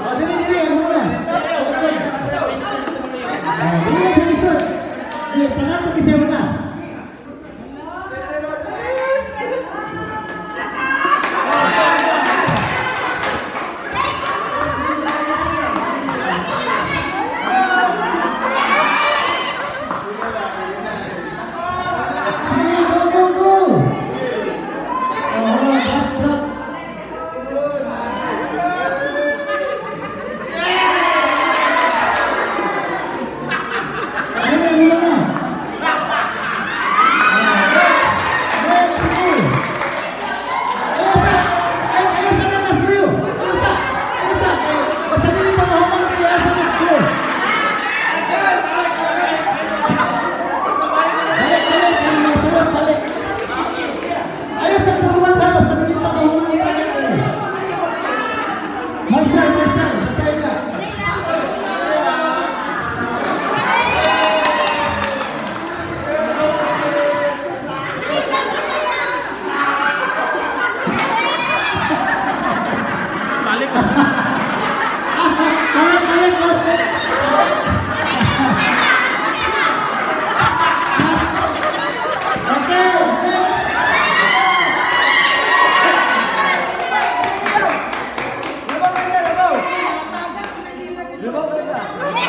Oh, dili, dili, ano muna? Ah, dili na sa lisod. Dili, tanan mo kisay una. Sige, go, go, go! Oh, hold on, drop, drop. Ayun, ayun na. Ah, next, sige. Ayaw sa, ay, ayaw sa nanas, Rio. Ayaw sa, ayaw sa, eh, basta dili pa mahuman dili asa mag-score. Balik, balik, balik, balik, balik. Ayaw sa forward ha, basta dili pa mahuman ang balik eh. Marcel, Marcel, bantay ka. Balik. Balik, balik, balik. Okay, next. Labaw kayo, labaw! Labaw kayo.